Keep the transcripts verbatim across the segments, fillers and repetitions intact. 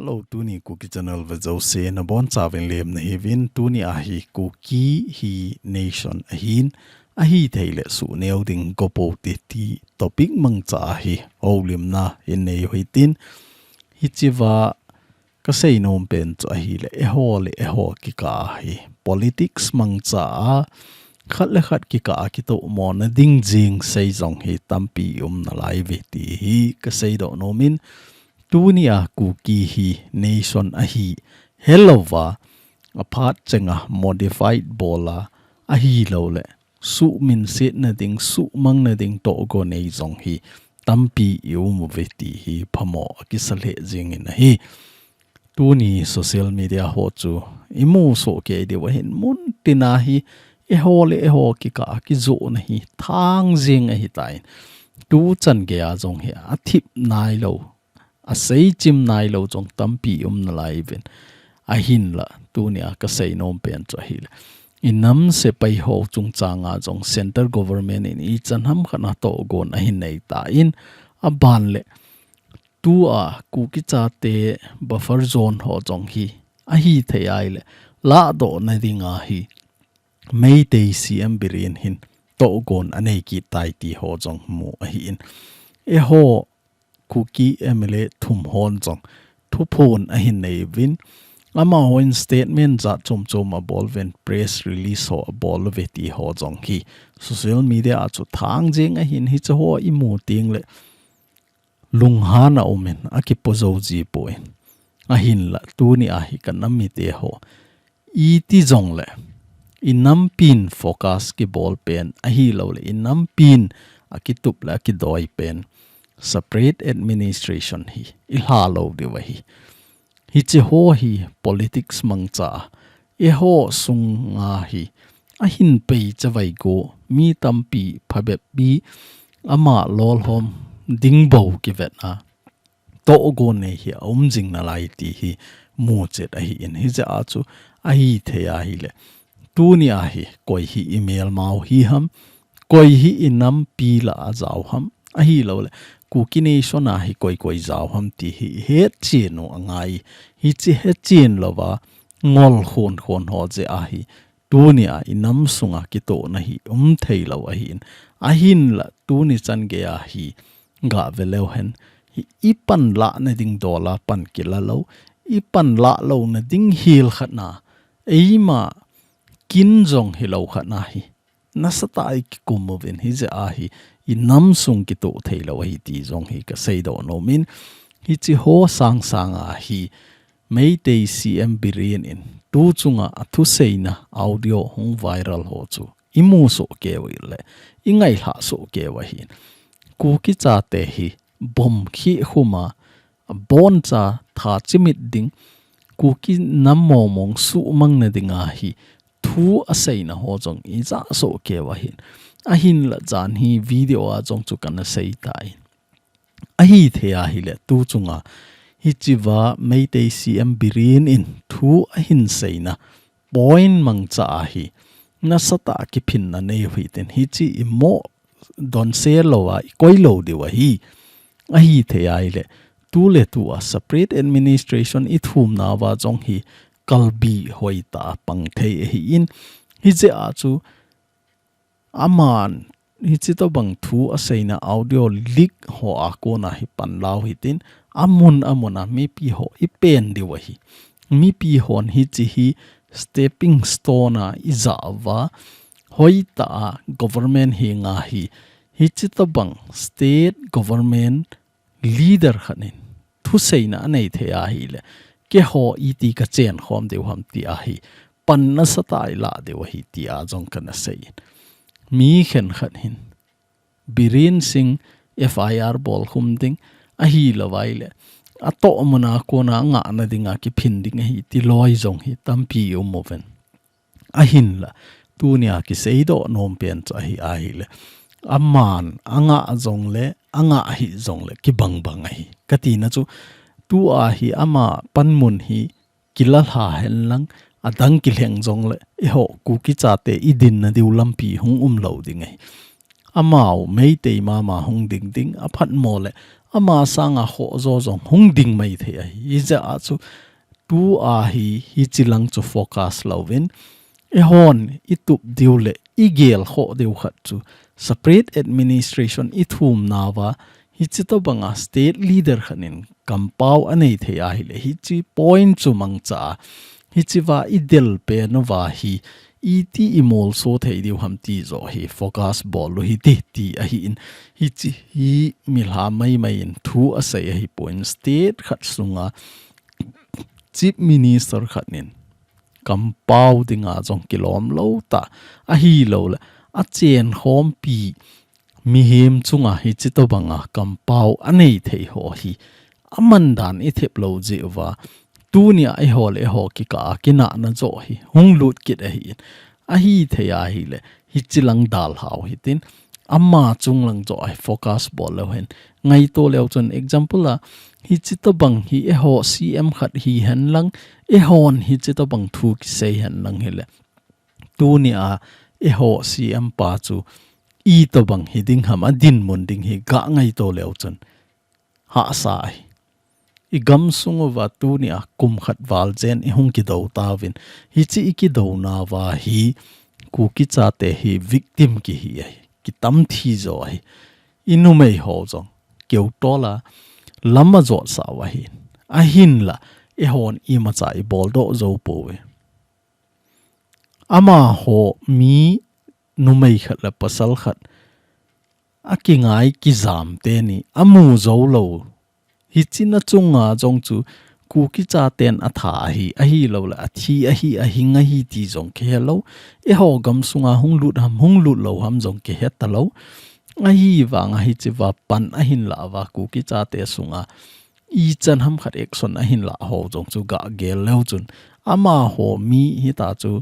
Hello, tuni Kuki Channel vea jouse nabonchauvin lemna hiuvin, tuni a hi Kuki hi nation ahin, ahithei le suhneo ding gopou te ti topic mangcha a hi houlimna inei u hitin, hichea kasei nom pen chu ahile, eiho le eiho kikah a hi politics mangcha a, khat le khat kikah a kitohmona ding jing sei jong hi tampi um nalai uve ti hi kasei doh nom in, tuni a Kuki hi nation ahi, helouva, aphat chenga modified bol a, ahilou le, suhminsetna ding, suhmangna ding tohgon nei jong hi tampi i um uve ti hi phamo akisa lheh jingin ahi. Tuni social media ho chu imu soh kei diu ahin, muntina hi eiho le eiho kikah a kijona hi thang jing ahitan, tuchan geiya jong hi athip nailou, asei chim nailou jong tampi um nalai uvin. Ahinla, tuni a kasei nom pen chu ahile, inam sepai ho chungchang a jong central government in ichan ham khat a tohgon ahin nei tan, aban le, tua Kuki chate buffer zone ho jong hi ahithei a ahile, lahdohna dinga hi Meitei C M Biren hin tohgon anei kit tai ti ho jong mu ahin, eiho Kuki M L A thum hon jong thuphon ahin nei uvin, amahon statement jat chom chom abol uvin, press release ho abol uve ti ho jong hi social media a chu thang jing ahin, hiche ho imu teng le lunghan a um in, akipo jou ji poi. Ahinla, tuni a hi ka nam mite ho, iti jong le, inampin focus kibol pen, ahilou le, inampin akitup le akidoi pen separate administration hi ilha lou diu ahi. Hiche ho hi politics mangcha a, eiho sunga hi ahin pei chavai go, mi tampi phabep pi ama lolhom ding bou kivet a, tohgon nei hi aum jing nalai ti hi muchet ahin, hijeh a chu ahithei a ahile, tuni a hi koi hi imelmau hi ham, koi hi inampi lah a jao ham, ahilou le, Kuki nation a hi koi koi jao ham ti hi ihet chen u angai, hiche hechen louva ngol khon khon ho jeh a hi, tuni a inam sunga kitohna hi um thei lou ahin. Ahinla, tuni chan gei a hi, gah ve leu hen, hi ipan lahna ding dol a pan kila lou, ipan lah louna ding hel khat na, eima kin jong hilou khat na hi, nasatah a ikikum uvin, hijeh a hi, inam sung kitoh thei lou ahi ti jong hi kasei doh nom in, hiche ho sang sang a hi, Meitei C M Biren in tu chunga athuseina audio hung viral ho chu imu soh keu le, ingailhah soh keu ahin. Kuki chate hi bomb khih khum a, aboncha tha chimit ding, Kuki nam mong mong suhmang na dinga hi thu aseina ho jong ija soh keu ahin. Ahinla jan hi video a jong chu kana sei tai. Ahithei a ahile tu chunga, hichea Meitei C M Biren in thu ahin seina point mangcha a hi, nasatah a kiphinna nei u hitin, hiche imo donse lou a ikoi lou diu ahi. Ahithei a ahile, tu le tu a separate administration ithum nauva jong hi kalbi hoitah a pang thei ahin, hijeh a chu aman hiche tobang thu aseina audio leak ho a kona hi pan lau hitin, amun amun a mipi ho ipen diu ahi. Mipi hon hiche hi stepping stone a ija uva, hoitah a government henga hi, hiche tobang state government leader khat in thuseina anei thei a ahile, keiho iti kachen khom diu ham ti a hi, pan nasatah a ilah diu ahi ti a jong kana sei in. Mi khenkhat hin, Biren Singh F I R bol khum ding, ahilou a ahile, atoh mun a kona angahna dinga kiphin ding ahi ti loi jong hi tampi um uvin. Ahinla, tunia kisei doh nom pen chu ahi ahile, aman angah jongle, angah hih jongle, kibang bang ahi. Katina chu, tua hi ama panmun hi kila lha hen lang, adang kilheng jongle, eiho Kuki chate idinna diu lampi hung um lou ding ahi. Amau Meitei mama hung ding ding, aphatmo le ama sanga khoh jo jong hung ding maithei ahi. Hijeh a chu tua hi, hichilang chu focus louvin, eihon itup diu le igel khoh diu khat chu separate administration ithum nauva, hichi tobanga state leader khat in kampao anei thei ahile, hichi point chu mangcha a, hichiva idel pen uva hi, iti imolso thei diu ham ti jo hi focus bol u hite, ti ahin, hichi hi milha maimai in thu asei ahipon, state khat sunga chief minister khat in kampao dinga jong kilom lou tah, ahilouleh achenkhompi mihem chunga hichi tobanga kampao anei thei ho hi aman dan ithep lou jeh uva, tunia eiho le eiho kikah a kinahna jo hi hung lut kit ahin, ahithei ahile, hichilang dalhau hitin, ama chunglang jo a hi focus bol leu hen. Ngaito leu chun, example a, hichi tobang hi eiho C M khat hihen lang, eihon hichi tobang thu kisei hen lang hile, tunia eiho C M pa chu itobang hiding ham, adinmun ding hi ga ngaito leu chun hahsa ahi. Igam sung uva tunia kum khat val jen ihung kidou tauvin, hichi ikidou nauva hi Kuki chate hi victim kihi ahi, kitam thi jo ahi. Inumei ho jong keutol a lam ajot sah u ahi. Ahinla, eihon imacha ibol doh jou pouve. Amaho mi numei khat le pasal khat akingai kijam teni amu jou lou. Hichina chunga jong chu Kuki chaten atha ahi, ahilouleh athi ahi, ahing ahi ti jong kihe lou. Eiho gam sunga hung lut ham, hung lut lou ham jong kihe talou. Ahivanga hichiva pan ahin lah uva Kuki chate sunga ichan ham khat action ahin lah ho jong chu ga gel leu chun, amaho mi hita chu,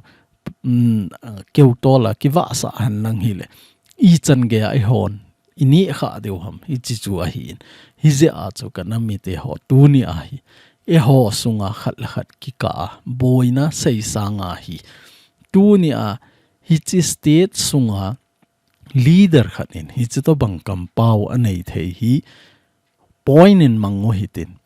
um, keutol a kivahsah hen lang hile, ichan geiya eihon ineh kha diu ham, hichi chu ahin. Hijeh a chu ka nam mite ho, tunia hi eiho sunga khat le khat kikah a boina seisanga hi, tunia hichi state sunga leader khat in hichi tobang kampao anei thei hi point in mang u hitin,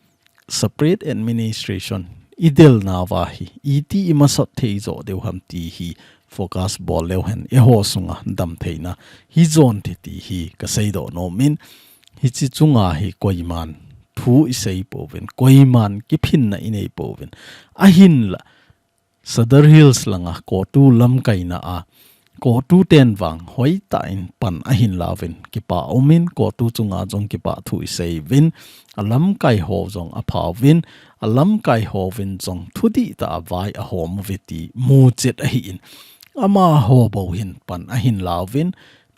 separate administration idel nauva hi iti imasat thei jo diu ham ti hi focus bol leu hen, eiho sunga damtheina hijon thei ti hi kasei doh nomin, hichi chunga hi koiman thu isei pouvin, koiman kiphinna inei pouvin. Ahinla, Sadar Hills langa CoTU lamkaina a, CoTU ten vang hoitah in pan ahin lauvin, kipa umin, CoTU chunga jong kipathu iseiyuvin, alamkai ho jong aphauvin, alamkai hovin jong thudih tah a vai ahom uve ti muchet ahin, amaho bou hin pan ahin lauvin,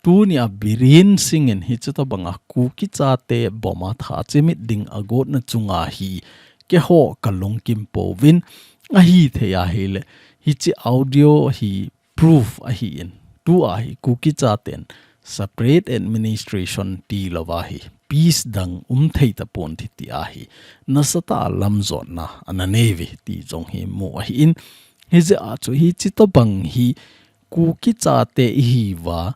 tunia Biren Singh in hichi tobanga Kuki chate bomb a tha chimit ding agotna chunga hi keiho kalungkim pouvin, ahithei ahile, hichi audio hi proof ahin, tua hi Kuki chaten separate administration tilouva hi peace dang umthei tapon ti, ti ahi, nasatah a lamjotna ana neiuve ti jong hi mu ahin, hijeh a chu hichi tobang hi Kuki chate ihiuva,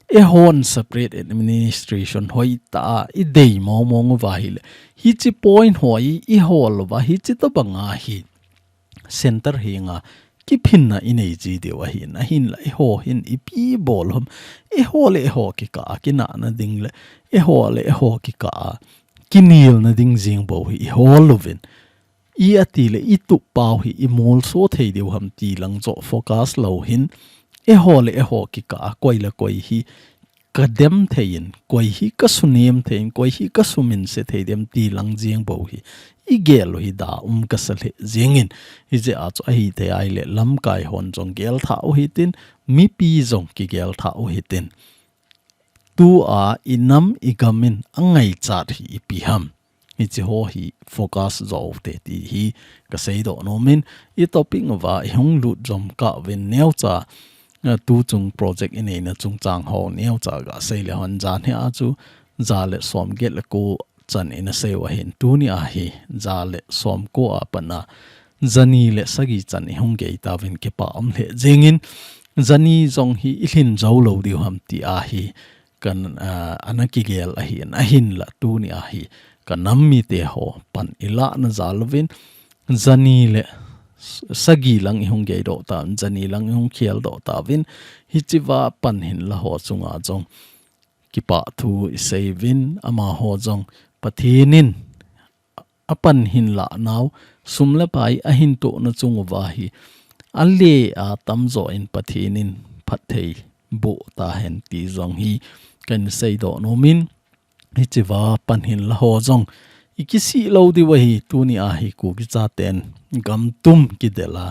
eihon separate administration hoitah a idei mongmong uva hile, hichi point ho hi ihol uva, hichi tobanga hi center henga kiphinna inei ji diu ahin, ahinla eiho hin ipi bol ham, eiho le eiho kikah a kinahna ding le eiho le eiho kikah a kinelna ding jeng bou hi ihol uvin, i ati le itup pau hi imolso thei diu ham ti lang jo focus lou hin, eiho le eiho kikah a koi le koi hi kadem thei in, koi hi kasunem thei in, koi hi kasuminse thei dem ti lang jeng bou hi igel u hi da um kasa lheh jengin, hijeh a chu ahithei ahile lamkai hon jong gel thah u hitin, mipi jong kigel thah u hitin. Tua inam igam in angaichat hi ipi ham, hichi ho hi focus jo u hite ti hi kasei doh nomin, i topic uva ihung lut jom kah uvin neocha, eh, tuchung project ineina chungchang ho neocha gasei le hon, jan hi a chu ja le som get le ko chan ina sei u ahin, tunia hi ja le som ko a pat a jani le sagi chan ihung gei tauvin, kipa um lheh jengin, jani jong hi ilhin jou lou diu ham ti ahi, kan, ah, ana kigel ahin, ahinla tunia hi ka nam mite ho pan i lahna jal uvin, jani le s-, sagi lang i hung gei doh tauvin, jani lang i hung khel doh tauvin, hichea pan hin la ho chunga jong kipah thu i sei uvin, amaho jong Pathen in a pan hin lah nau, sum le pai a hin tohna chung uva hi, a le a tamjo in Pathen in phatthei boh tahen ti jong hi kan sei doh nom in, hichea pan hin la ho jong i kisih lou diu ahi. Tuni a hi Kuki chaten gam tum kidel a,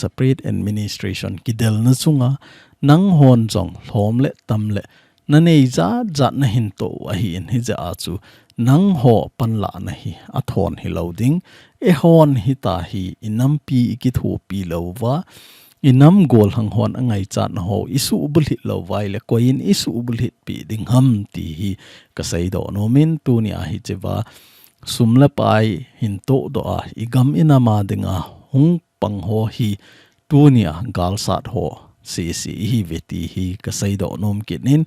separate administration kidelna chunga, nang hon jong lhom le tam le na nei jat jat na hin toh u ahi in, hijeh a chu nang ho pan lahna hi a thon hi lou ding. Eihon hita hi i nampi i kithopi lou uva, i nam gollhang hon a ngaichatna ho i subulhit lou uva ahile, koi in i subulhit pi ding ham ti hi ka sei doh nom in, tuni a hichea sum le pai hin toh doh a, i gam i nam a dinga hung pang ho hi tuni a galsat ho sese i hi uve ti hi ka sei doh nom kit in,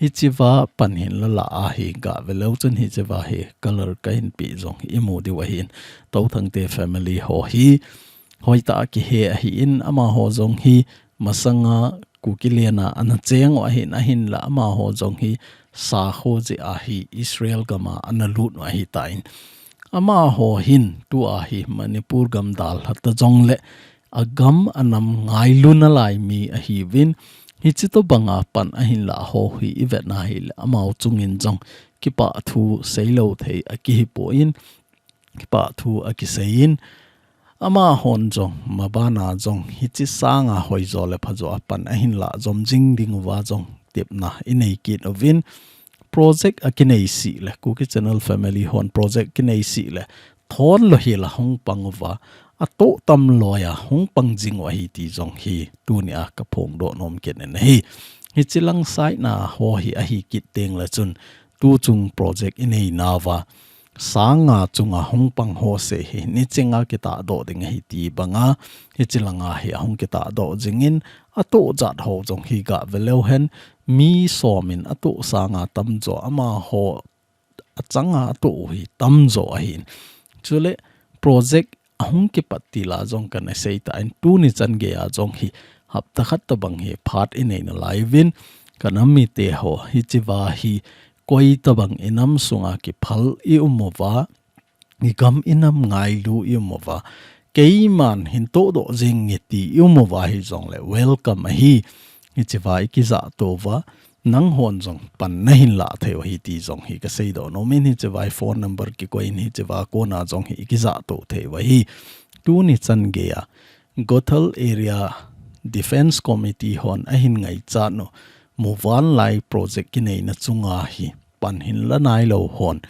hichea pan hin la lah a hi ga ve leu chun hichea hi color ka hin pe jong hi i mu diu ahi in, Touthangte family ho hi hoitah a kihe ahi in, amaho jong hi masanga Kuki len a ana cheng u ahi in, ahin la amaho jong hi sakho jeh a hi Israel gam a ana lut u ahi tan. Amaho hin tua hi Manipur gam dalha ta jong le a gam a nam ngailu nalai mi ahi uvin, hichi tobang a pan ahin lah ho hi i vet na hile, amau chung in jong kipah thu sei lou thei a kihi poi in, kipah thu a kisei in, amahon jong, maban a jong, hichi sanga hoijo le phajo a pan ahin lah jom jing ding uva jong tepna i nei kit uvin, project a kinei sih le, Kuki Channel family hon project kinei sih le, thon lou hi la hung pang uva, a toh tam lou a hung pang jing u ahi ti jong hi tuni a ka phong doh nom kit in ahi. Hichi lang saina ho hi ahi kit teng le chun, tu chung project i nei nauva, sanga chunga hung pang ho se hi, ni chenga kitah doh ding ahi ti banga, hichi langa hi a hung kitah doh jing in, a toh jat ho jong hi ga ve leu hen, mi som in a toh sanga tamjo amaho a changa a toh u hi tamjo ahi in. Chule project a hung kipat til a jong kana sei tan, tuni chan gei a jong hi hapta khat tobang hi phat i nei nalai uvin, ka nam mite ho, hichea hi koi tobang i nam sunga kiphal i um uva, i gam i nam ngailu i um uva, keiman hin toh doh jing nge ti i um uva hi jong le welcome ahi. Hichea i kijah to uva, nang hon jong pan na hin lah thei u ahi ti jong hi ka sei doh nom in, hichea phone number kikoi in, hichea kona jong hi i kijah to thei u ahi. Tuni chan gei a Gothal Area Defence Committee hon ahin ngaichat u Muvanlai project kineina chunga hi pan hin la nai lou hon,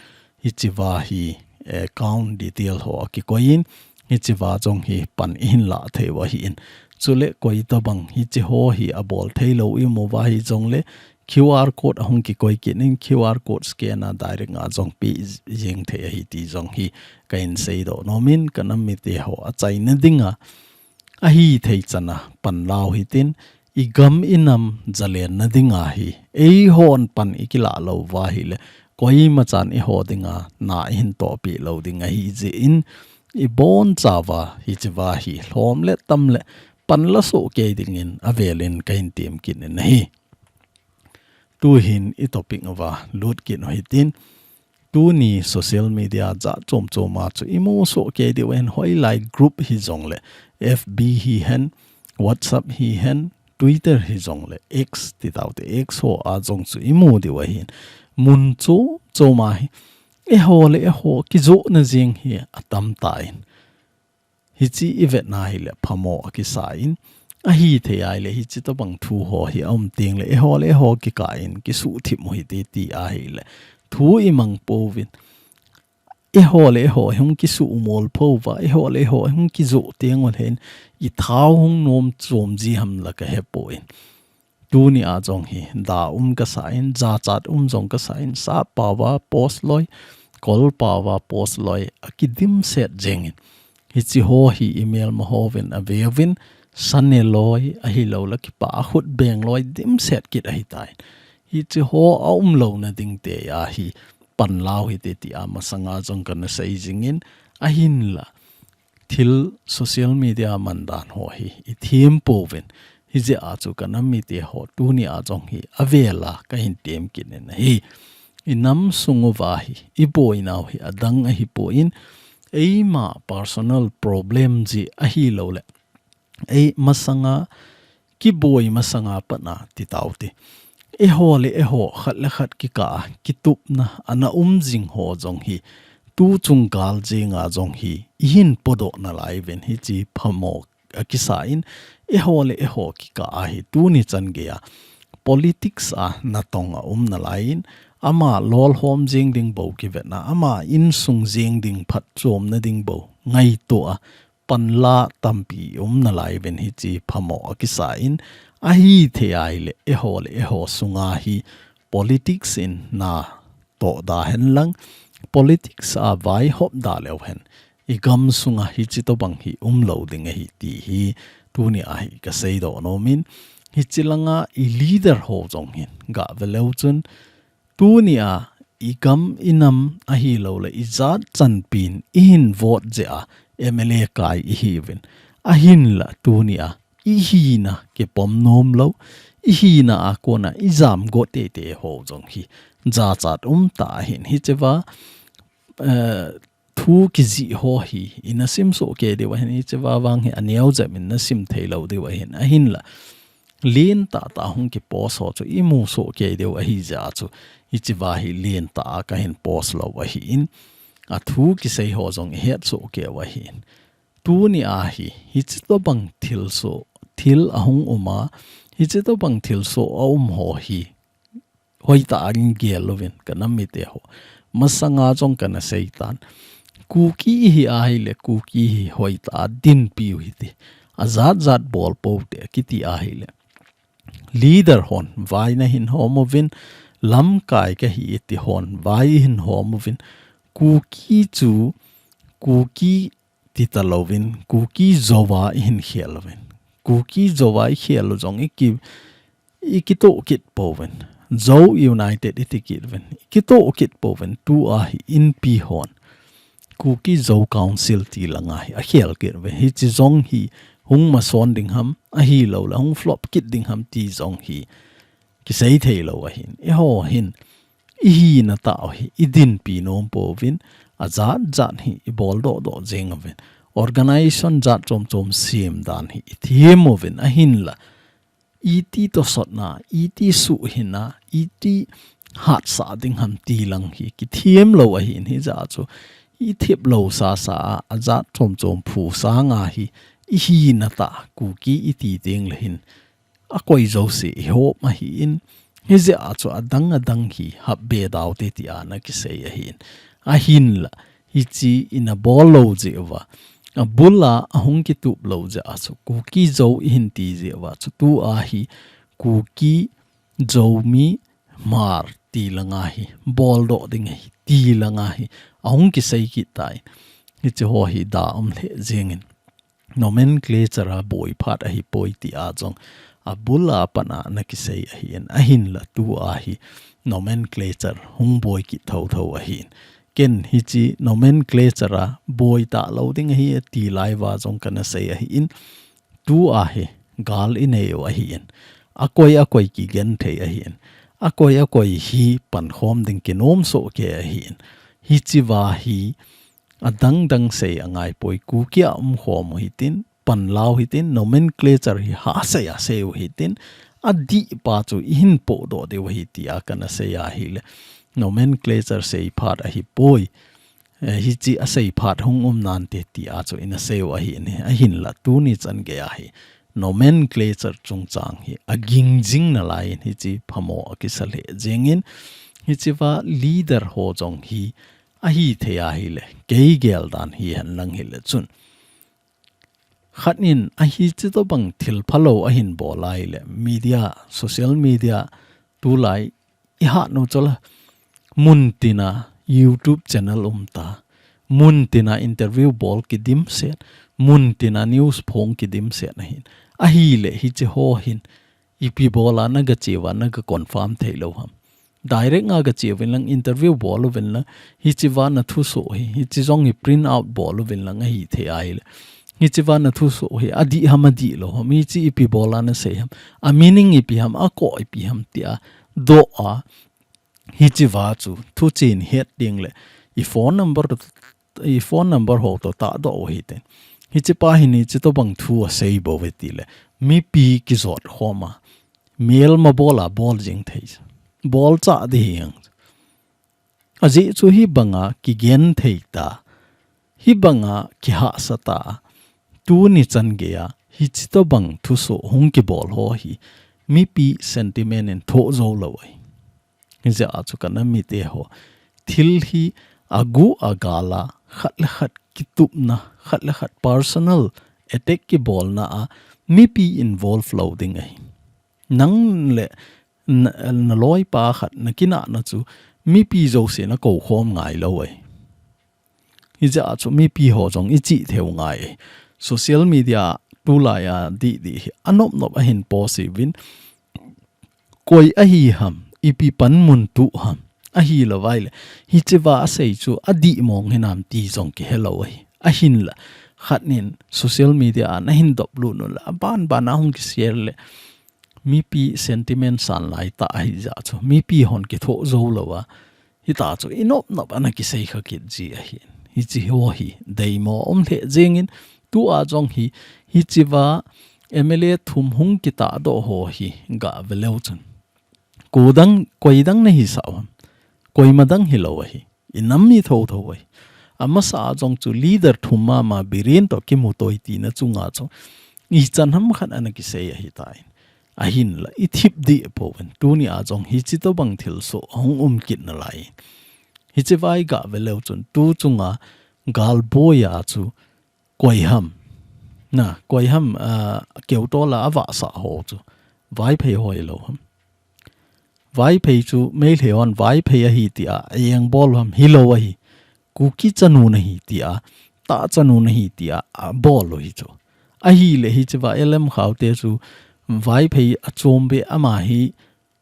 hichea hi account detail ho a kikoi in, hichea jong hi pan i hin lah thei u ahi in. Chule koi tobang hichi ho hi a bol thei lou i um uva hi jong le, Q R code a hung kikoi kit in, Q R code scan a direct a jong pe jeng thei ahi ti jong hi ka hin sei doh nom in, ka nam mite ho a chaina dinga, a hithei chan a pan la u hitin, i gam i nam zalenna dinga hi, eihon pan i kilah lou uva ahile, koima chan eiho dinga na i hin toh peh lou ding ahi jeh in, i boncha uva, hichea hi lhom le tam le pan la soh kei ding in avel in ka hin tem kit in ahi. Tu hin i topic uva lut kit u hitin, tuni social media jat chom chom a chu i mu soh kei diu ahin, hoilai group hi jong le, F B hi hen, WhatsApp hi hen, Twitter hi jong le, X ti tau te, X ho a jong chu i mu diu ahin, mun chom chom a hi, eiho le eiho kijohna jeng hi a tam tan. Hichi i vetna hile phamo a kisa in, a hithei ahile hichi tobang thu ho hi a um teng le, eiho le eiho kikah in kisuhthip u hite ti ahile, thu i mang pouvin, eiho le eiho hung kisuhmol pouva, eiho le eiho hung kijoh teng u hen, i thau hung nom chom ji ham la ka hepoi. Tuni a jong hi, da um kasa in, jachat um jong kasa in, sap pao va post loi, kol pao va post loi, a kidimset jeng in. Hichi ho hi i melma hovin a veuvin, sa ne loi, ahilou le kipah a khut beng loi, dimset kit ahitai. Hichi ho a um louna ding te a hi, panla u hite tia masanga jong kana sei jingin, ahinla thil social media mandan ho hi i them pouvin, hijeh a chu kanam mite ho tuni a jong hi avela kahin tem kit in ahi. I nam sung uva hi i boinau hi adang ahipon, eima personal problem jeh ahilouleh ei masanga, kiboi masanga patna ti taute. Eiho le eiho khat le khat kikah a kitupna ana um jing ho jong hi, tu chung gal jenga jong hi i hin podoh nalai uvin, hiche phamo akisa in, eiho le eiho kikah a hi tuni chan geiya politics a natong a um nalai in, ama lolhom jeng ding bou kivetna, ama insung jeng ding phatchomna ding bou ngaito a panla tampi um nalai uvin, hiche phamo akisa in, ahithei ahile eiho le eiho sunga hi politics in natoh da hen lang, politics a vaihop da leu hen, i gam sunga hiche tobang hi umlou ding ahi ti hi tuni a hi kasei doh nom in, hiche langa i leader ho jong hin gave leu chun, tuni a i gam i nam ahilouleh i jat chanpin i hin vote jeh a M L A kai i hiuvin, ahinla tuni a i hina kipom nom lou, i hina a kona i jam got teitei ho jong hi jachat um tah ahin, hichea, eh, thu kijih ho hi ina sim soh kei diu ahin, hichea vang hi aneo jep in na sim thei lou diu ahin, ahinla lentah tah hung ki post ho chu i mu soh kei diu ahi jeh a chu, hichea hi lentah a kahin post lou ahin, athu kisei ho jong i het soh kei u ahin. Tuni a hi, hiche tobang thilsoh, thil ahung um a, hiche tobang thilsoh a um ho hi hoitah in gel louvin, kanam mite ho. Masanga jong kana sei tan. Kuki i hi ahile, Kuki hi hoitah a dinpi u hite. Ajat jat bol pou te, kiti ahile, leader hon vai na hin hom uvin, lamkai kahi ti hon vai hin hom uvin, Kuki chu, Kuki ti talouvin, Kuki Zo a i hin khel uvin. Kuki Zo a i khel u jong i ki, i kitoh kit pouvin. Zo United i ti kit uvin. I kitoh kit pouvin. Tua hi Inpi hon Kuki Zo Council ti langa hi akhel kit uvin. Hiche jong hi hung mason ding ham, ahilouleh hung flop kit ding ham ti jong hi kisei thei lou ahin. Eiho hin i hina tah u hi i dinpi nom pouvin, ajat jat hi i bol doh doh jeng uvin. Organization jat chom chom sem dan hi i them uvin, ahinla iti tosotna, iti suhhina, iti hatsah ding ham ti lang hi kithem lou ahin, hijeh a chu i thep lou sasa a, ajat chom chom phu sanga hi i hina tah Kuki i ti teng le hin akoi jouse i hom ahin, hijeh a chu adang adang hi hap be dau te tia na kisei ahin. Ahinla, hiche ina bol lou jeh uva, abul a ahung kitup lou jeh a chu, Kuki Zo i hin ti jeh uva chu, tua hi Kuki Zomi Hmar ti langa hi bol doh ding ahi ti langa hi ahung kisei kit tai. Hiche ho hi da um lheh jengin, nomenclature a boi phat ahi poi tia jong abul a pat a na kisei ahin, ahinla tua hi nomenclature hung boi kit thotho ahin. Ken hiche nomenclature a boi talou ding ahi ati lai uva jong kana sei ahin, tua hi gal i nei u ahin, akoi akoi kigen thei ahin, akoi akoi hi pankhom ding kinom soh kei ahin. Hichea hi adang dang sei angai poi, Kuki a umkhom u hitin, panla u hitin, nomenclature hi hahsa a sei u hitin, adih pa chu i hin podoh diu ahi tia kana sei ahile, nomenclature sei phat ahi poi. Eh, hiche a sei phat hung um nante tia chu ina sei u ahin, ahinla tuni chan geiya hi nomenclature chungchang hi aging jing nalai in hiche phamo akisa lheh jengin, hichea leader ho jong hi ahithei ahile, kei gel dan hi hen lang hile chun, khat in ahi, hiche tobang thil phalou ahin bol ahile, media, social media, tulai i hat u chu la, mun tina YouTube channel um ta, mun tina interview bol kidimset, mun tina news phong kidimset ahin. Ahile hiche ho hin ipi bol a na gache uva na ga confirm thei lou ham? Direct a gache uvin lang, interview bol uvin lang, hiche va na thusoh hi, hiche jong hi print out bol uvin lang ahithei ahile, hiche va na thusoh hi adih ham adih lou ham, hiche ipi bol a na sei ham, a meaning ipi ham, akoh ipi ham tia doh a, hiche va chu thuchen het ding le i phone number, i phone number ho toh tahdoh u hite. Hiche pa hin hiche tobang thu asei bou ve tile, mipi kijot khom a, melma bol a bol jing thei, bolchah ding hi ang. Ajeh chu hibanga kigenthei ta, hibanga kihahsa ta, tuni chan geiya hiche tobang thusoh hung kibol ho hi mipi sentiment in thoh jou lou ahi. Hijeh a chu ka nam mite ho, thil hi aguh agal a, khat le khat kitupna, khat le khat personal attack kibolna a mipi involve lou ding ahi. Nang le na, na loipa khat na kinahna chu mipi jouse na kou khom ngai lou ahi. Hijeh a chu mipi ho jong i chih thei u ngai. Social media tulai a dih dih hi anop nop ahin post uvin. Koi ahi ham, ipi panmun tu ham, ahilou vai le, hiche va asei chu adih mong hinam ti jong kihe lou ahi. Ahinla, khat nin social media a na hin dop lut u le, aban ban a hung kishare le, mipi sentiment san lai tah ahi jeh chu, mipi hon kithoh jou lou a, hita chu inop nop a na kisei kha kit ji ahi. Hiche ho hi deimo um lheh jeng in, tua jong hi, hiche va M L A thum hung kitahdoh ho hi gah ve leu chun, koi dang, koi dang na hisah u ham, koima dang hilou ahi. I nam mi thotho ahi. Amasa a jong chu leader thum mama Biren toh kimu toi tina chunga chu ichan ham khat ana kisei ahitai. Ahinla i thip dih pouvin, tuni a jong hiche tobang thilsoh hung um kit nalai. Hiche va i gah ve leu chun tu chunga galboi a chu koi ham, na, koi ham, ah, keutol a avahsah ho chu Vaiphei ho hilou ham. Vaiphei chu Meitei hon Vaiphei ahi tia aeng bol u ham, hilou ahi. Kuki chanu nahi tia, tah chanu nahi tia abol u hi chu. Ahile hiche va L M Khaute chu Vaiphei achom beh, ama hi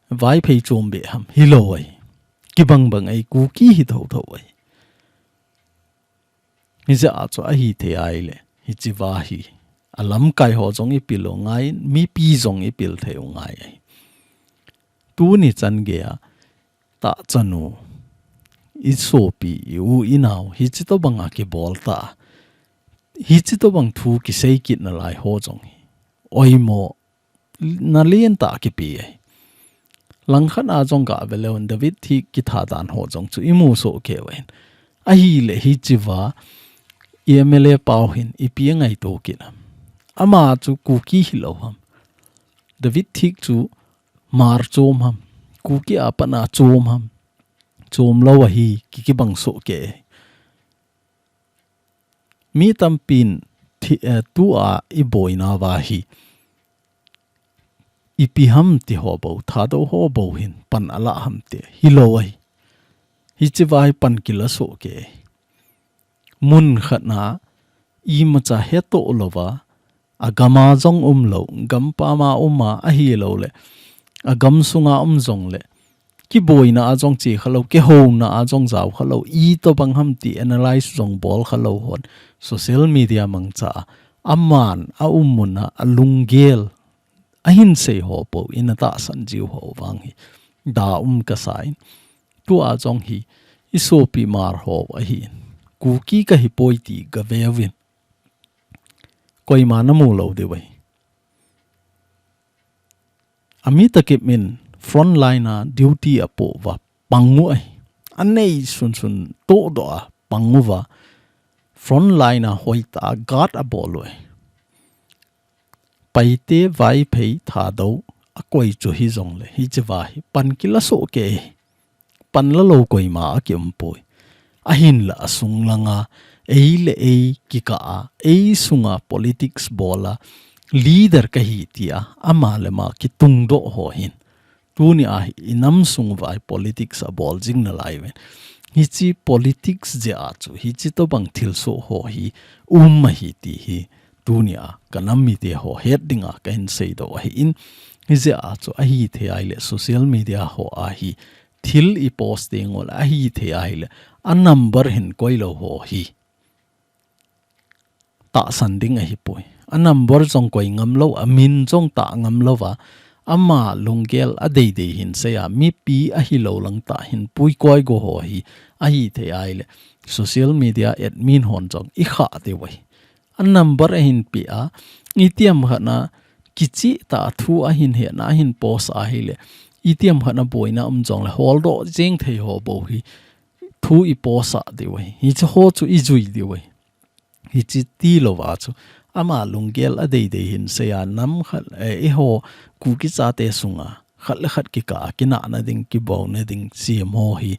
Vaiphei chom beh ham, hilou ahi. Kibang bang ahi, Kuki hi thotho ahi. Hijeh a chu ahithei ahile, hiche va hi alamkai ho jong i pil u ngai, mipi jong i pil thei u ngai ahi. Tuni chan geiya, tah chanu, i sopi, i u, i nao, hiche tobang a kibol ta, hiche tobang thu kisei kit nalai ho jong hi oimo nalen tah kipe ahi. Langkhat a jong gah ve leu in David Thiek kitha dan ho jong chu i mu soh kei uvin. Ahile hiche va M L A pau hin ipi angaito kit ham. Ama chu Kuki hilou ham. David Thiek chu Hmar chom ham, Kuki a pat a chom ham, chom lou ahi, ki, kibang soh kei. Mi tampin thi, eh, tua i boina va hi ipi ham ti ho bou, Thadou ho bou hin pan ala ham ti hilou ahi. Hiche va hi pan kila soh kei. Mun khat na imacha hetoh louva, agam a jong umlou, gampam a um a ahilou le, agam sunga um jong le, kiboina a jong che khalou, kihouna a jong jao khalou, itobang ham ti analyze jong bol khalou hon, social media mangcha a, aman a um mun a, alunggel, ahin sei ho pou, ina tahsan jiu ho vang hi da um kasa in. Tua jong hi i sopi Hmar ho ahi in. Kuki kahi poi ti gave uvin. Koima na mu lou diu ahi. Ami takip in frontline a duty apo uva pang u ahi. Anei sunsun todoh a pang uva frontline a hoitah a guard abol u ahi. Paite, Vaiphei, Thadou akoi chu hijongle hiche va hi pan kila soh kei. Pan la lou koima akium poi. Ahinla asung langa ei le ei kikah a, ei sunga politics bol a leader kahi tia ama le ama kitungdoh ho hin, tuni a hi i nam sung uva hi politics abol jing nalai uvin. Hiche politics jeh a chu hiche tobang thilsoh ho hi um ahi ti hi tuni a ka nam mite ho het dinga kahin seidoh ahi in. Hijeh a chu ahithei ahile social media ho a hi thil i post ding ol ahi thei ahile, a number hin koi lou ho hi tahsan ding ahi poi. A number jong koi ngam lou, a min jong tah ngam lou va, ama lunggel a deidei hin sei a, mipi ahi lou lang tah hin pui koi go ho hi ahi thei ahile, social media admin hon jong i kha te vai. A number a hin pi a, i tiam khat na kichi ta thu a hin he na a hin post ahile, i tiam khat na boina um jong le hol do jeng thei ho bou hi thu i post a di vai. Hichi ho chu i jui di vai. Hichi ti lou va chu ama lunggel a deidei hin sei a nam khat, eh, i ho Kuki chate sunga khat le khat kikah a kinahna ding, kibouna ding, siam ho hi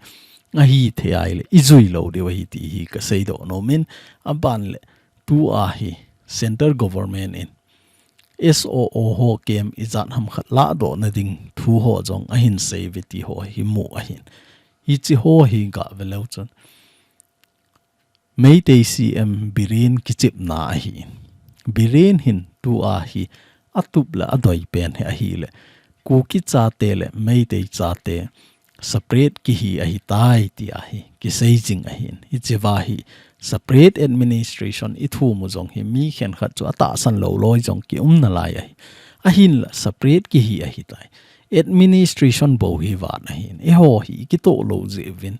ahi thei ahile, i jui lou di vai ti hi ka sei do nom in, a ban le tu a hi Central Government in S O O ho camp i jat ham khat lah doh na ding thu ho jong a hin sei ve ti ho hi mu ahin. Hichi ho hi ga ve leu chun Meitei C M Biren kichipna ahi. Biren hin tu a hi a tup le a doi pen hi ahile, Kuki chate le Meitei chate separate kihi ahi tai ti ahi, kisei jing ahin. Hichi va hi separate administration i thu mu jong hi mi khen khat chu a tahsan lou loi jong ki um na lai ahi. Ahin la separate kihi ahi tai. Administration bou hi van ahin. I ho hi ki to lou jeh vin.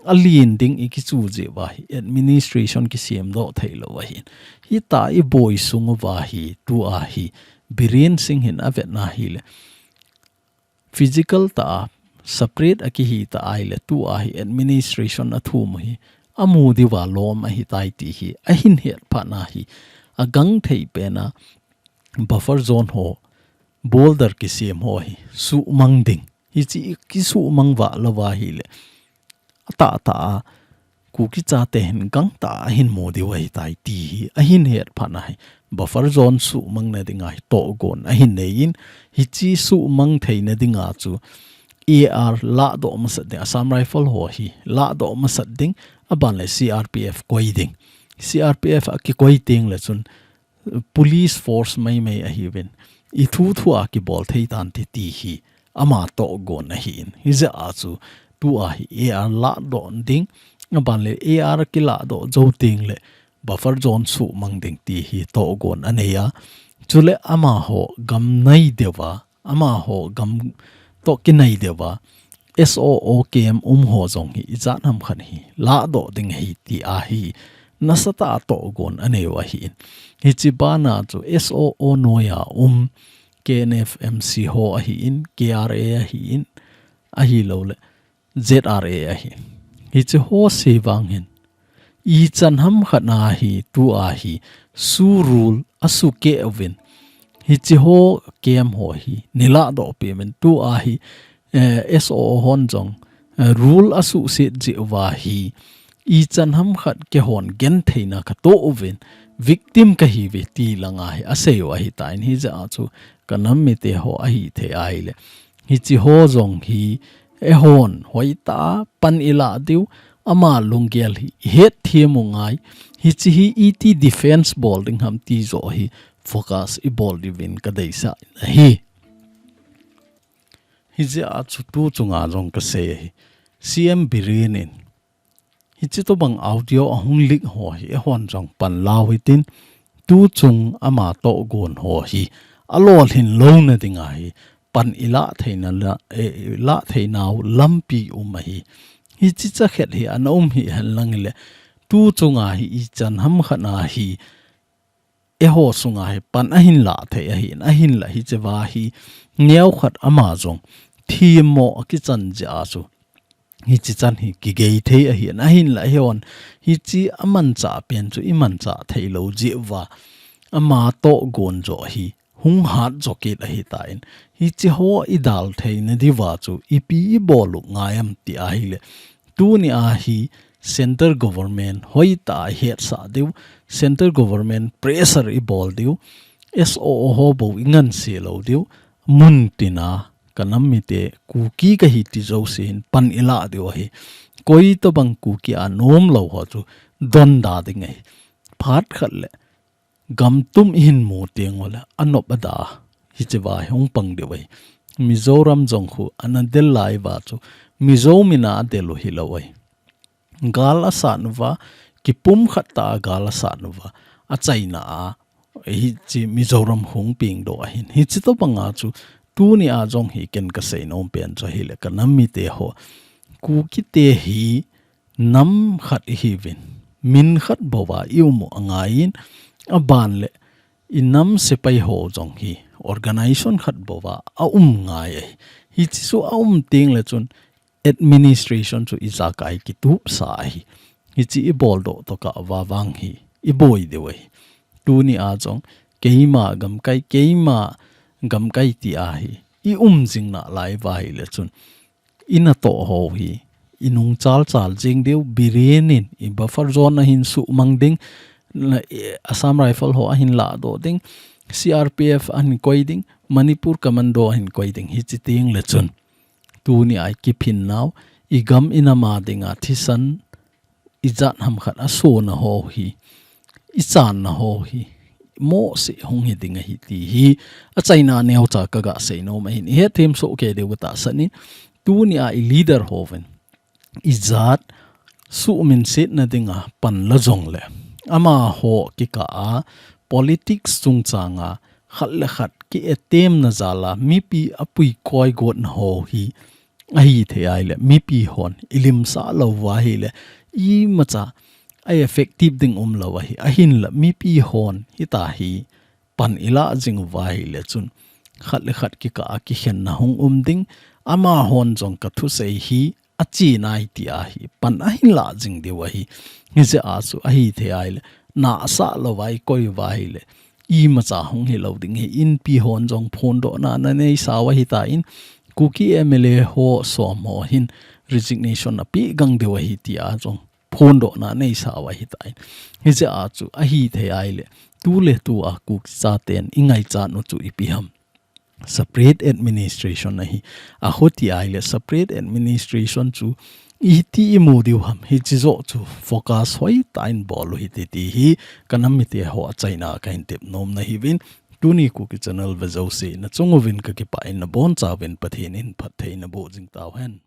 A lien ding i kichu jeh va hi administration kisiam doh thei lou ahin. Hita i boi sung va hi tu a hi Biren Singh hin a vet na hi le physical ta a separate a kihi ta ahile tu a hi administration a thu mu hi a mu di va lom ahi tai ti hi a hin het pha na hi a gang thei pen a buffer zone ho border kisiam ho hi suhmang ding. Hichi kisuhmang va lou va hi le a ta ta a Kuki chate hin gang ta a hin mu di vai tai ti hi a hin het pha na hi buffer zone suhmang na ding a hi to gon a hin nei in hichi suhmang thei na ding a chu A R lah doh masat ding, Assam Rifle ho hi lah doh masat ding, a ban le C R P F koi ding. C R P F a kikoi ting le chun police force mai mai ahi vin. I thu thu a kibol thei tan ti ti hi ama to gon ahi in. Hi jeh a chu tu a hi A R lah doh ding, a ban le A R kilah doh jou ting le buffer zone suhmang ding ti hi to gon a nei a. Chule ama ho gam nai deu va, ama ho gam to kinai deu va, S O O camp um ho jong hi i jat ham khat hi lah doh ding hi ti a hi nasa ta to gon a nei u ahi in. Hichi ban a chu S O O noi a um K N F M C ho ahi in, K R A ahi in, ahi lou le Z R A ahi. Hichi ho sei vang hin i chan ham khat na hi tu a hi su rule a su ke uvin. Hichi ho camp ho hi ni lah doh pi min tu a hi, eh, S O O hon jong, eh, rule a su set jeh va hi i chan ham khat ke hon gen thei na ka to uvin victim ka hi ve ti lang a hi a sei u ahi ta in hi jeh a chu ka nam mite ho ahi thei ahile. Hichi ho jong hi e hon hoi ta pan i lah diu, ama lunggel hi i het thiam u ngai. Hichi hi i ti defense bol ding ham ti jo hi focus i bol diu vin ka deisah in ahi. Hi jeh a chu tu chunga jong ka sei ahi. C M Biren in hichi to bang audio a hung leak ho hi e hon jong pan lau hitin tu chung ama to gon ho hi a lolhin lou na ding a hi pan i lah thei na la, eh, i lah thei nau lampi um ahi. Hichi cha khet hi ana um hi hen lang le tu chunga hi i chan ham khat na hi e ho sunga hi pan a hin lah thei ahi in, a hin lah hichi va hi neo khat ama jong thim mo a kichan jeh a chu hichi chan hi kigei thei ahi in, a hin lah hi hon hichi a manchah pen chu i manchah thei lou jeh va ama to gon jo hi hung hat jo kit ahi ta in, hichi ho i dal thei na di va chu ipi i bol u ngai am ti ahile. Tuni a hi Central Government hoi ta a hetsah diu, Central Government pressure i bol diu, S O O ho bou i nganse lou diu, mun tin a ka nam mite Kuki ka hi ti jouse hin pan i lah diu ahi. Koi to bang Kuki a nom lou ho chu don da ding ahi. Phat khat le gam tum i hin mu teng u le a nop a da hichi va hi hung pang diu ahi. Mizoram jong khu ana del lai va chu Mizo mina adel u hilou ahi. Gal asat uva, kipumkhat tah a gal asat uva, achaina a, hiche Mizoram hung pengdoh ahin. Hiche tobanga chu, tuni a jong hi ken kasei nom pen chu ahile, kanam mite ho. Kukite hi nam khat ihiuvin, min khat bouva i um u angaiyin, aban le, i nam sepai ho jong hi, organization khat bouva aum ngai ahi. Hiche chu aum teng le chun, administration chu ijakai kitupsa ahi. Hiche ibol doh tokah uva vang hi, iboi diu ahi. Tuni a jong, keima gamkai, keima gamkai ti ahi. I um jing nalai uva ahile chun, i natoh ho hi, i nungchal chal jing diu, Biren in, i buffer zone a hin suhmang ding, na, i, Assam Rifle ho ahin ladoh ding, C R P F ahin koi ding, Manipur Commando ahin koi ding, hiche teng le chun. Tuni a i kiphin nau, i gam i nam a dinga thisan, ijat ham khat asona ho hi, ichanna ho hi, mohseh hung hi ding ahi ti hi, achaina neocha kaga sei nom ahin, ihet them soh kei diu katahsan in, tuni a i leader hovin, ijat suhminsetna dinga pan la jongle, amaho kikah a, politics chungchang a, khat le khat ki-attempt na jal a, mipi apui koi gotna ho hi, ahithei ahile, mipi hon, ilimsah lou uva ahile, imacha, a effective ding umlou ahi, ahinla, mipi hon, hitia hi, pan ilah jing uva ahile chun, khat le khat kikah a kikhenna hung um ding, amahon jong kathusei hi, achi nai tia hi, pan ahin lah jing diu ahi, hijeh a chu ahithei ahile, nahsah louva i koi uva ahile, imacha hung hilou ding ahi, inpi hon jong phondohna naneisau ahitan, Kuki M L A ho som ho hin resignation apeh gang diu ahi tia jong phondohna neisau ahitan. Hijeh a chu ahithei ahile, tuletua Kuki chaten ingaichat u chu ipi ham. Separate administration ahi. Ahiti ahile separate administration chu iti imu diu ham. Hiche joh chu focus hoitah in bol u hite ti hi kanam mite ho achaina kahin tep nom nahiuvin. Tuni Kuki channel ve jouse nachung uvin kakipah in nabonchauvin Pathen in phatthei naboh jing tauhen.